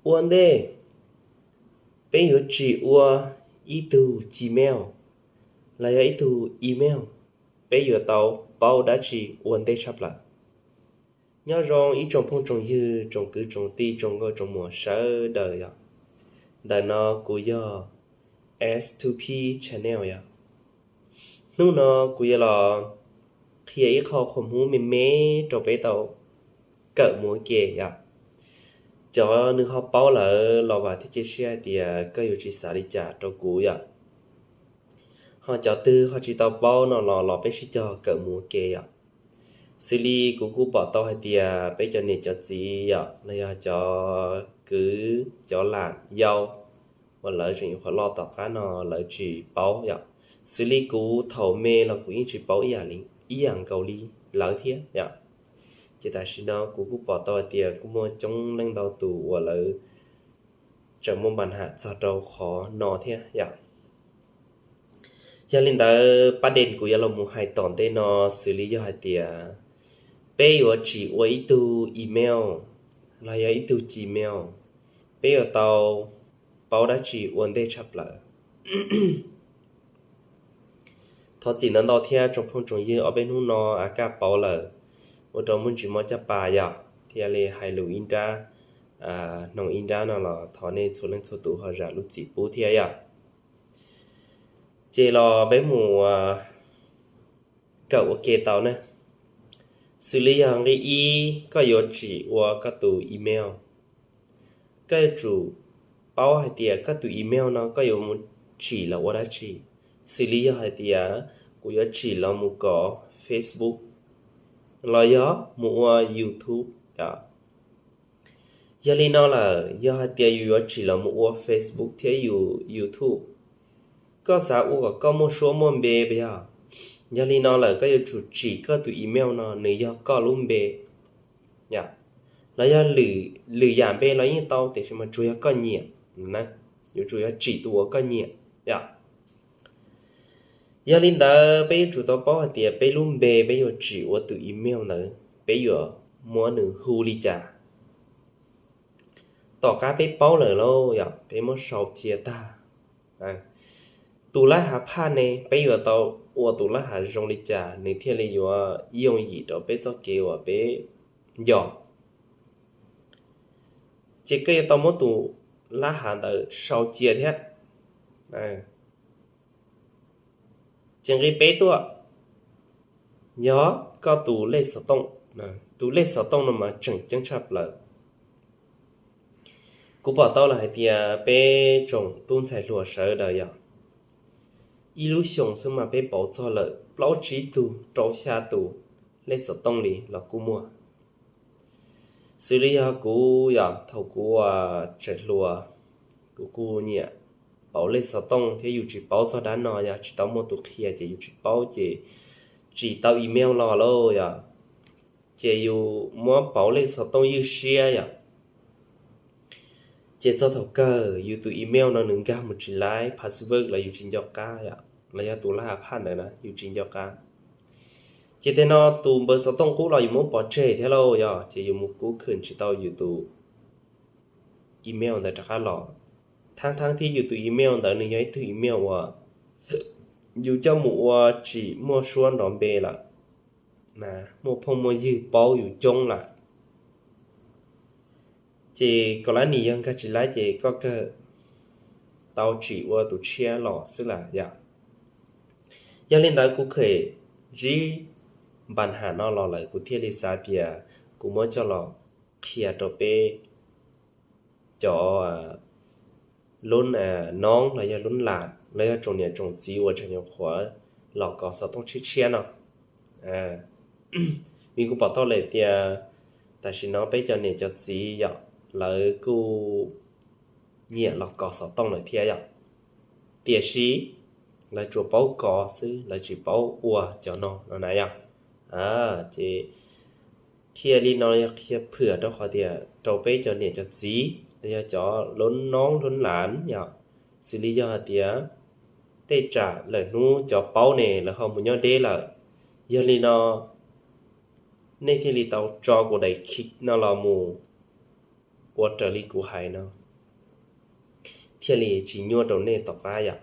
Ua ntej, peb yuav tsim ua ib tug Gmail los yog ib tug email, peb yuav tau paub dab tsi ua ntej tshaj plaws? Nyob zoo ib tsoom phooj tsoom ywg, tsoom kwv tsoom tij, tsoom nkauj tsoom muam sawv daws yom. Ntawm no kuv yog S two P Channel yom. Hnub no kuv yuav los qhia ib qho qhuas hmub me me rau peb tau kawm mus ua ke yom. Cov nws ho paub lawm los vam thiab cia siab hais tias koj yuav tsis xav li cas rau kuv yom. Ho cov twg ho tsis tau paub no los los peb sib cog kawm mus ua ke yom. Xws li kuv kuj pom tau hais tias peb cov niam cov txiv yom, los yog cov kwv cov lam yau uas lawv tseem yuav qhuav loj tom qab no lawv tsis paub yom. Xws li kuv thaum me los kuv yeej tsis paub ib yam li, ib yam nkaus li lawv thiab yom. Ces tam sim no kuv kuj pom tau hais tias kuj muaj coob leej ntau tus uas lawv tseem muaj npa ham txog rau qhov no thiab yom. Yog li ntawd, pab dej kuv yuav los mus hais tom ntej no, xws li yog hais tias peb yuav tsim ua ib tug email los yog ib tug Gmail, peb yuav tau paub dab tsi ua ntej tshaj plaws? Thov txim ntau ntau thiab tsoom phooj tsoom ywg, ob peb hnub no a kaj pauv lawm, ua rau muaj ntsis mob caj pas yom, thiaj li hais lus ib nrab, hnoos ib nrab no los thov nej txhua leej txhua tus ho zam lub txim pub thiab yom. Ces los peb mus kawm ua ke tau ne. Xws li yog nqe ib, koj yuav tsim ua koj tus email, koj yuav tsum paub hais tias koj tus email no koj yuav mus tsim los ua dab tsi. Xws li yog hais tias kuv yuav tsim los mus kov Facebook los yog mus ua YouTube yom. Yog li no lawm, yog hais tias yus yuav tsim los mus ua Facebook thiab yus YouTube, koj xav ua kom koj muaj suab muaj npe puas yog? Yog li no lawm koj yuav tsum tsim koj tus email no nws yog koj lub npe yom. Los yog lwm yam npe los yeej tau tiam sis mas tsuas yog koj nyiam na, yuav tsum yog tsim tus uas koj nyiam yom. Yog li ntawd peb yuav tsum tau paub hais tias peb lub npe peb yuav tsim ua tus email ntawd peb yuav muab nws hu li cas. Tom qab peb paub lawm lauj yom, peb muab sau cia tag, tus lab hav phaj ne peb yuav tau ua tus lab hav zoo li cas nws thiaj li yuav yooj yim rau peb txoj kev uas peb nco. Ces koj yuav tau muab tus lab hav ntawd sau cia thiab. Ces nqe peb tuaj, yog koj tus lej xov tooj. Tus lej xov tooj no mas tseem ceeb tshaj plaws. Kuv pom tau lawm hais tias peb tsoom tub ntxhais hluas sawv daws yog ib lub xyoo xwb mas peb pauv txog lawm plaub tsib tug rau xya tus lej xov tooj li los kuj muaj. Xws li yog kuv yog thaum kuv tseem hluas, kuv kuj nyiam pauv lej xov tooj thiab yus tsis paub txog dab no yog tsis tau muaj tus qhia ces yus tsis paub ces tsim tau email los lauj yom, ces yus muab pauv lej xov tooj ywj siab yom. Ces txog thaum kawg yus tus email no nws nkag mus tsis laib, password los yus tsis nco qab yom, los yog tus lab hav phaj ntawd na yus tsis nco qab. Ces tej no tus npawb xov tooj qub los yus muab pov tseg thiab lauj yom, ces yus mus kub khwm tsis tau yus tus email ntawd rov qab los. Thaab thaab thiab yus tus email ntawd nws yog ib tug email uas yus coj mus ua tsim muaj suab nrov npe lawm, muaj phooj muaj ywg paub yus coob lawm. Ces kom lab nim yog nkag tsis laib ces koj kawg tau tsim ua tus tshiab los xwb lawm yom. Yog li ntawd kuv kheem zib npa ham no los lawm kuv thiaj li xav tias kuv muab coj los qhia rau peb cov lub noob los yog lub lam los yog tsoom niam tsoom txiv uas tseem nyuam qhuav los kov xov tooj tshiab tshiab no. Vim kuv pom tau lawm tias tam sim no peb cov niam cov txiv yom, lawv kuj nyiam los kov xov tooj lawm thiab yom, tiam sis lawv tsuas paub kov xwb lawv tsis paub ua cov no no na yom. Ces qhia li no yog qhia phwm rau qhov tias rau peb cov niam cov txiv los yog cov lub noob lub lam yom, xws li yog hais tias tej tsam lawm hnub cov paub ne lawv ho mus nyob deb lawm. Yog li no nej thiaj li tau tso kuv daim khij no los mus ua raws li kuv hais no, thiaj li tsis nyuaj rau nej tom qab yom.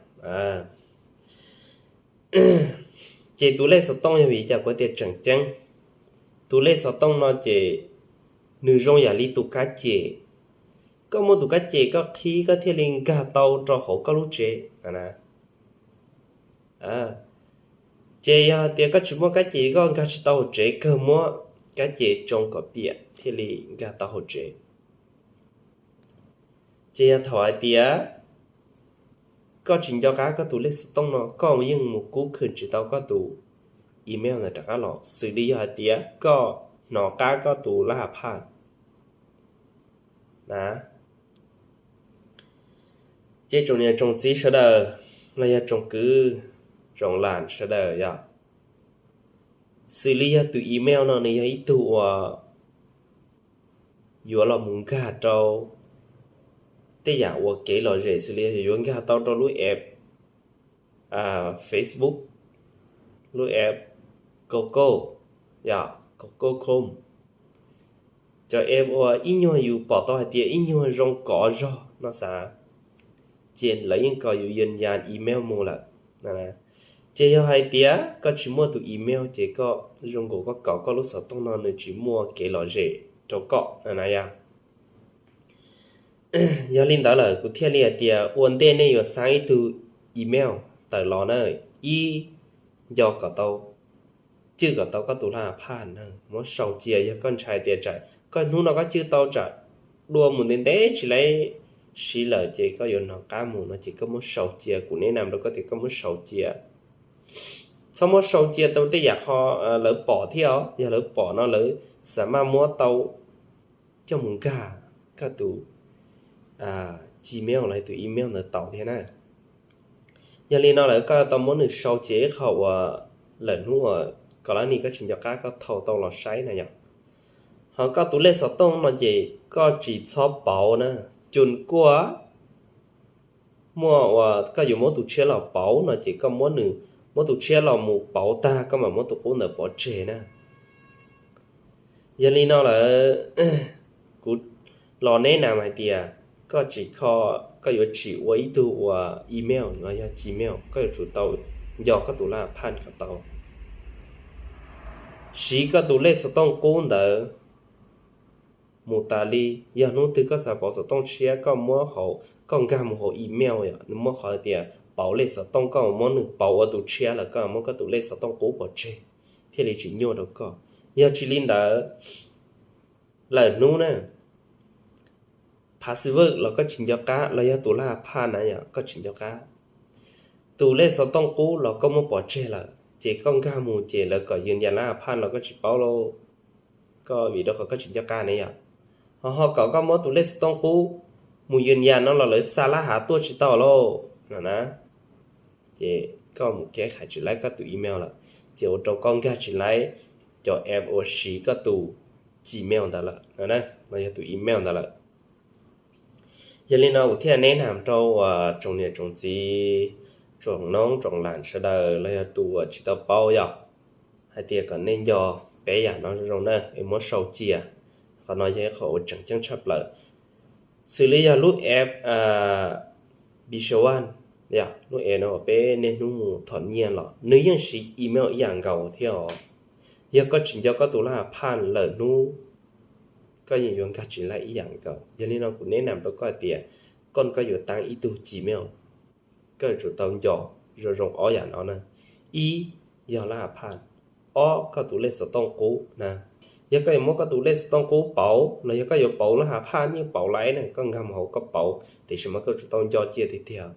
Ces tus lej xov tooj yog vim li cas kuv tias tseem ceeb? Tus lej xov tooj no ces nws zoo yam li tus kab cem. Koj muaj tus kab cem koj qhib koj thiaj li nkag tau rau hauv koj lub tsev. Ces yog tias koj tsis muaj kab cem koj nkag tsis tau hauv tsev, kawg muab kab cem tsoo kom piam thiaj li nkag tau hauv tsev. Ces yog thaum hais tias koj tsis nco qab koj tus lej xov tooj no, koj yeej mus kub khwm tsis tau koj tus email ntawd rov qab los, xws li yog hais tias koj hnov qab koj tus laj ha phaj na. Ces tsoom niam tsoom txiv sawv daws los yog tsoom kwv tsoom lam sawv daws yom, xws li yog tus email no nws yog ib tug uas yuav los mus nkag rau tej yam uas kev lom zem, xws li yog yuav nkag tau rau lub app Facebook, lub app Google, yog Google Chrome, cov app uas ib nyuag yus pom tau hais tias ib nyuag zoo kov zog no xav, ces lawv yeej kom yus yws yas email mus lawm. Ces yog hais tias koj tsis muaj tus email ces koj zoo nkaus koj kom koj lub xov tooj no nws tsis muaj kev lom zem rau koj na yom. Yog li ntawd lawm kuv thiaj li hais tias ua ntej nej yuav xaab ib tug email tawm los na, ib, nco kom tau, cwj kom tau koj tus laj ha phaj na, muab sau cia. Yog koj ntshai tias tsam koj hnub no koj cwj tau tsam dua mus ntev ntev tsis laib siv lawm ces koj yuav hnov qab mus no ces koj muab sau cia. Kuv neb nam rau koj tias koj muab sau cia. Txhob muab sau cia tau tej yam qho lawv pom thiab os. Yog lawv pom no lawv xam maj muab tau coj mus nkag koj tus Gmail los tus email ntawd tau thiab na. Yog li no lawm koj tau muab nws sau cia ib qho uas lawm hnub uas koj lab ni koj tsis nco qab koj thau tau los saib na yom. Ho koj tus lej xov tooj no ces koj tsis txhob pauv na, cun kuaj muaj uas koj yuav muab tus tshiab los pauv no ces koj muab nws, muab tus tshiab los mus pauv tag koj mam muab tus qub ntawd pov tseg na. Yog li no lawm, kuv los neb nam hais tias koj tsis kho, koj yuav tsim ua ib tug uas email los yog Gmail, koj yuav tsum tau nco koj tus laj phaj kom tau. Siv koj tus lej xov tooj qub ntawd mus tas li. Yog hnub twg koj xav pauv xov tooj tshiab koj muab hauv, koj nkag mus hauv email yom, nws muaj qhov tias pauv lej xov tooj, koj muab nws pauv ua tus tshiab lawm koj muab koj tus lej xov tooj qub pov tseg thiaj li tsis nyuaj rau koj. Yog tsis li ntawd lawm hnub na, password los koj tsis nco qab los yog tus laj phaj na yom koj tsis nco qab, tus lej xov tooj qub los koj muab pov tseg lawm ces koj nkag mus ces lawv kom yws yas laj phaj los koj tsis paub lauj. Koj vim rau qhov koj tsis nco qab ne yom. Ho ho kom koj muab tus lej xov tooj qub mus yws yas no los lawv xa laj hav tuaj tsis tau lauj no na. Ces koj mus kev hais tsis laib koj tus email lawm, ces ua rau koj nkag tsis laib cov app uas siv koj tus Gmail ntawd lawm, no yog tus email ntawd lawm. Yog li no kuv thiaj neb nam rau uas tsoom niam tsoom txiv, tsoom noob tsoom lam sawv daws los yog tus uas tsis tau paub yom, hais tias kom nej nco peb yam no zoo na es muab sau cia. Qhov no yog ib qho uas tseem ceeb tshaj plaws. Xws li yog lub app Pixelwan, lub app no uas peb niaj hnub mus thom nyiaj los nws yeej siv email ib yam nkaus thiab os. Yog koj tsis nco koj tus laj phaj lawm hnub koj yeej yuav nkag tsis laib ib yam nkaus. Yog li no kuv neb nam rau koj hais tias koj, koj yuav taab ib tug Gmail, koj yuav tsum tau nco zoo zoo ob yam no na. Ib, yog laj phaj. Ob, koj tus lej xov tooj qub na. Yog koj yuav muab koj tus lej xov tooj qub pauv los yog koj yuav pauv laj phaj yeej pauv laib na, koj nkag mus hauv koj pauv, tiam sis mas koj tsum tau nco cia tiag tiag.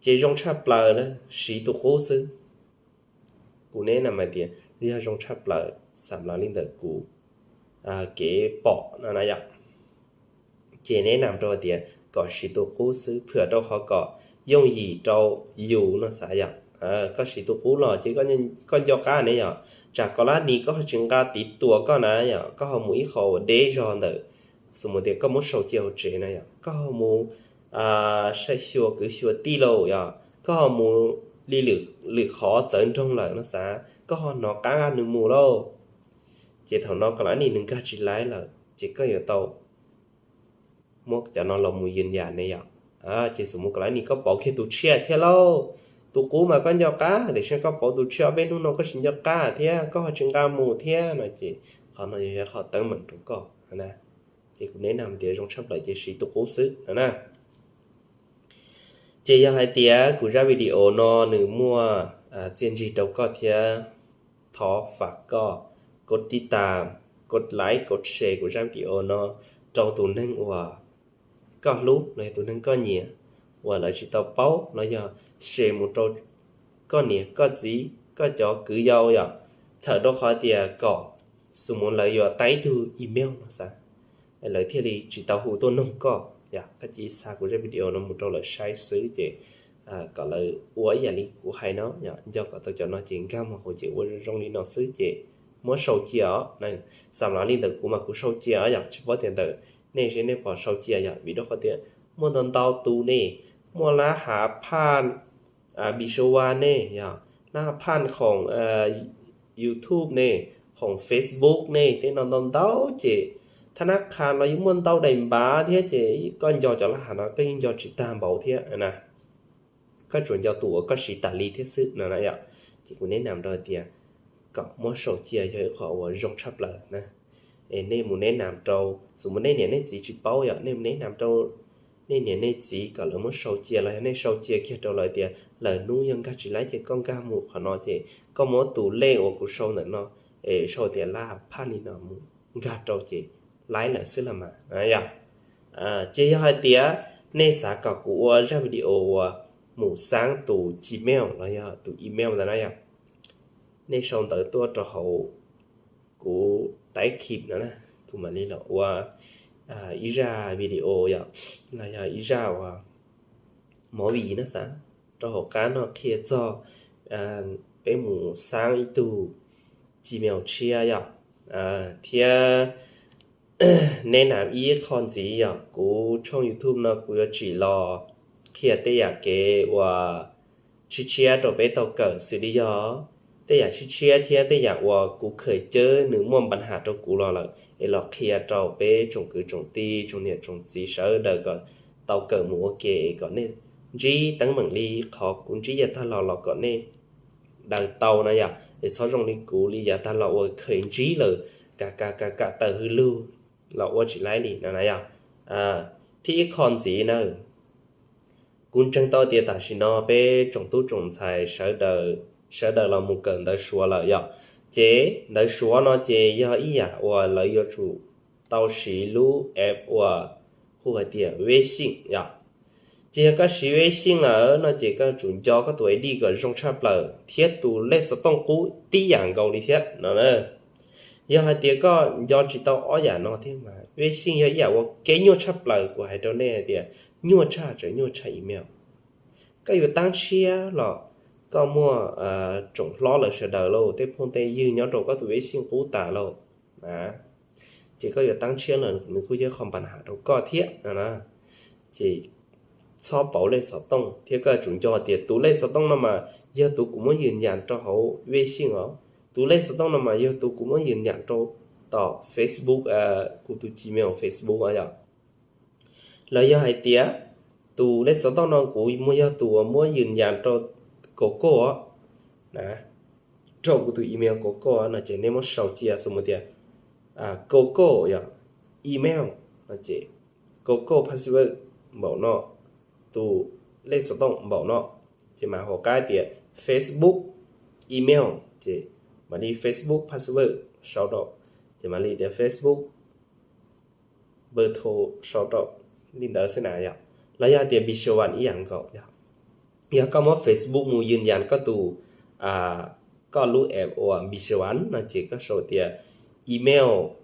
Ces zoo tshaj plaws na, siv tus qub xwb. Kuv neb nam hais tias yog zoo tshaj plaws xam los li ntawm kuv kev pom no na yom. Ces neb nam rau tias kom siv tus qub xwb, phwam rau qhov kom yooj yim rau yus no xav yom. Koj siv tus qub los ces koj nco qab ne yom, tsam koj lab nis koj ho tsis nqa tiv tuas koj na yom, koj ho mus ib qho uas deb zog ntawm, xu mus tias koj muab sau cia hauv tsev na yom, koj ho mus saib xyuas kwv xyuas tij lauj yom, koj ho mus li lwm qhov txawv nroog lawm no xav, koj ho hnov qab nws mus lauj. Ces thaum no koj lab nis nws nkag tsis laib lawm ces koj yuav tau Muab cov no los mus yws yam ne yom. Ces xum mus kom lawv ni koj pauv kiag tus tshiab thiab lauj. Tus qub mas koj nco qab tiam sis koj pauv tus tshiab ob peb hnub no koj tsis nco qab thiab koj ho tsis nqa mus thiab no ces qhov no yog qhov teeb meem rau koj na. Ces kuv neb na tias zoo tshaj plaws ces siv tus qub xwb no na. Ces yog hais tias kuv zaj video no nws muaj txiaj ntsig rau koj thiab, thov fam koj kov tib tas, kov like, kov share kuv zaj video no rau tus neeg uas koj hlub los yog tus neeg koj nyiam uas lawv tsis tau paub los yog share mus rau koj niam koj txiv koj cov kwv yau yom, txhawm rau qhov tias kom xum mus lawv yuav tag ib tug email no xav, lawv thiaj li tsis tau hu tuaj noog koj yom. Koj cia li xa kuv zaj video no mus rau lawv saib xwb ces kom lawv ua ib yam li kuv hais no yom, nco kom tau cov no ces nkag mus hauv ces ua zoo li no xwb ces muab sau cia os. Xam los li ntawm kuv mas kuv sau cia os yom, tsis paub tias ntawm nej seb nej puas sau cia yom, vim rau qhov tias muaj ntau ntau tus ne, muaj lab hav phaj Pishova ne yom, lab hav phaj khoom YouTube ne, khoom Facebook ne, tej no ntau ntau ces thab nab qha no yeej muaj ntau daim npav thiab ces koj nco cov lab hav no koj yeej nco tsis tag npaum thiab na. Koj tsuas nco tus uas koj siv tas li thiab xwb no na yom. Ces kuv neb nam rau tias kom muab sau cia yog ib qho uas zoo tshaj plaws na. Es nej mus neb nam rau, xum mus nej niam nej txiv tsis paub yom, nej mus neb nam rau nej niam nej txiv kom lawv muab sau cia los yog nej sau cia kiag rau lawv tias lawv hnub yog nkag tsis laib ces koj nkag mus qhov no ces koj muab tus lej uas kuv sau ntawm no es sau tias lab hav phaj li no mus nkag rau ces laib lawm xwb los mas yom. Ces yog hais tias nej xav kom kuv ua zaj video uas mus xaab tus Gmail los yog tus email ntawd na yom, nej sau ntawv tuaj rau hauv kuv taib khib no na, kuv mam li los ua ib zaj video yom, los yog ib zaj uas movie no xav rau hauv qab no qhia txog peb mus xaab ib tug Gmail tshiab yom. Thiab neb nam ib qho ntxiv yom, kuv tshooj YouTube no kuv yuav tsim los qhia tej yam kev uas tshiab tshiab rau peb tau kawm xws li yog tej yam tshiab tshiab thiab tej yam uas kuv khaws cawb nws muaj npa nham rau kuv los lawm es los qhia rau peb tsoom kwv tsoom tij tsoom niam tsoom txiv sawv daws kom tau kawm mus ua ke es kom nej ntsib teeb meem li qhov kuv ntsib yav tag los los kom nej daws tau na yom, es txhob zoo li kuv li yav tag los uas khaws ntsib lawm, kam kam kam kam tawm hwj lug los ua tsis laib li no na yom. Thiab ib qho ntxiv na, kuv ntseeg tau tias tam sim no peb tsoom tub tsoom ntxhais sawv daws los mus kawm ntawv Suav lawm yom. Ces ntawv Suav no ces yog ib yam uas lawv yuav tsum tau siv lub app uas hu hais tias Weixin yom. Ces yog koj siv Weixin lawm no ces koj yuav tsum nco koj tus I D kom zoo tshaj plaws thiab tus lej xov tooj qub tib yam nkaus li thiab no na. Yog hais tias koj nco tsis tau ob yam no thiab mas Weixin yog ib yam uas kev nyuaj tshaj plaws, kuv hais rau nej hais tias nyuaj tshaj, tseem nyuaj tshaj email. Koj yuav tab tshiab los koj muaj tsoom hlob lawv sawv daws lauj, tej phooj tej ywg nyob rau koj tus Weixin qub tas lauj, ces koj yuav tab tshiab los nws kuj yog qho npa nham rau koj thiab no na. Ces txhob pauv lej xov tooj thiab koj yuav tsum nco tias tus lej xov tooj no mas yog tus kuv muab yws yas rau hauv Weixin os, tus lej xov tooj no mas yog tus kuv muab yws yas rau tom Facebook, kuv tus Gmail Facebook os yom. Los yog hais tias tus lej xov tooj no kuv muaj yog tus uas muab yws yas rau Google na, rau kuv tus email Google no ces nej muab sau cia xws mus tias Google yog email no ces Google password npaum no, tus lej xov tooj npaum no, ces mam hauv qab tias Facebook email ces mam li Facebook password sau rau, ces mam li tias Facebook npawg tho sau rau li ntawd xwb na yom. Los yog tias Bishwan ib yam nkaus yom. Yog koj muab Facebook mus yws yas koj tus, koj lub app uas Bishwan no ces koj sau tias email,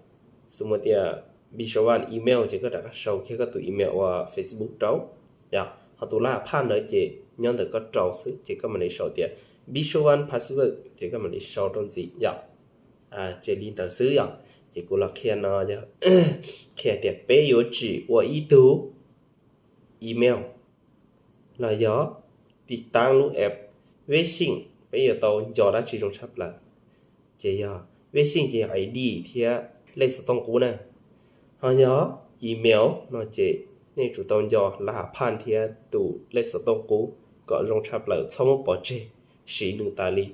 xws mus tias Bishwan email ces koj rov qab sau kiag koj tus email uas Facebook rau yom. Ho tus laj phaj ntawd ces nyob ntawm koj rau xwb ces koj mam li sau tias Bishwan password ces koj mam li sau rau ntxiv yom. Ces li ntawd xwb yom. Ces kuv los qhia no yog qhia tias peb yuav tsim ua ib tug email los yog tiv taab lub app Weixin, peb yuav tau nco dab tsi zoo tshaj plaws. Ces yog Weixin ces yog I D thiab lej xov tooj qub na. Ho yog email no ces nej tsum tau nco lab ham phaj thiab tus lej xov tooj qub kom zoo tshaj plaws, txhob muab pov tseg, siv nws tas li.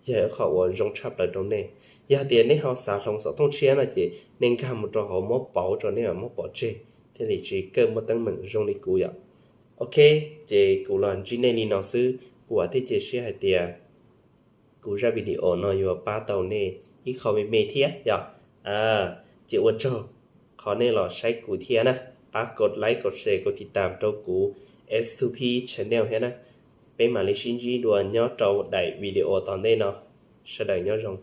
Yog ib qho uas zoo tshaj plaws rau nej. Yog tias nej ho xav hloov xov tooj tshiab no ces nej nkag mus rau hauv muab pauv rau nej mam muab pov tseg, thiaj li tsis kawj muaj teeb meem zoo li kuv yom. Ok, ces kuv los ntsib nej li no xwb, kuv vam thiab cia siab hais tias kuv zaj video no yuav pab tau nej ib qho me me thiab yom. Ces ua tsaug qhov nej los saib kuv thiab na, pab kov like, kov share, kov tiv tam rau kuv S two P channel thiab na. Peb mam li sib ntsib dua nyob rau daim video tom ntej no. Sawv daws nyob zoo.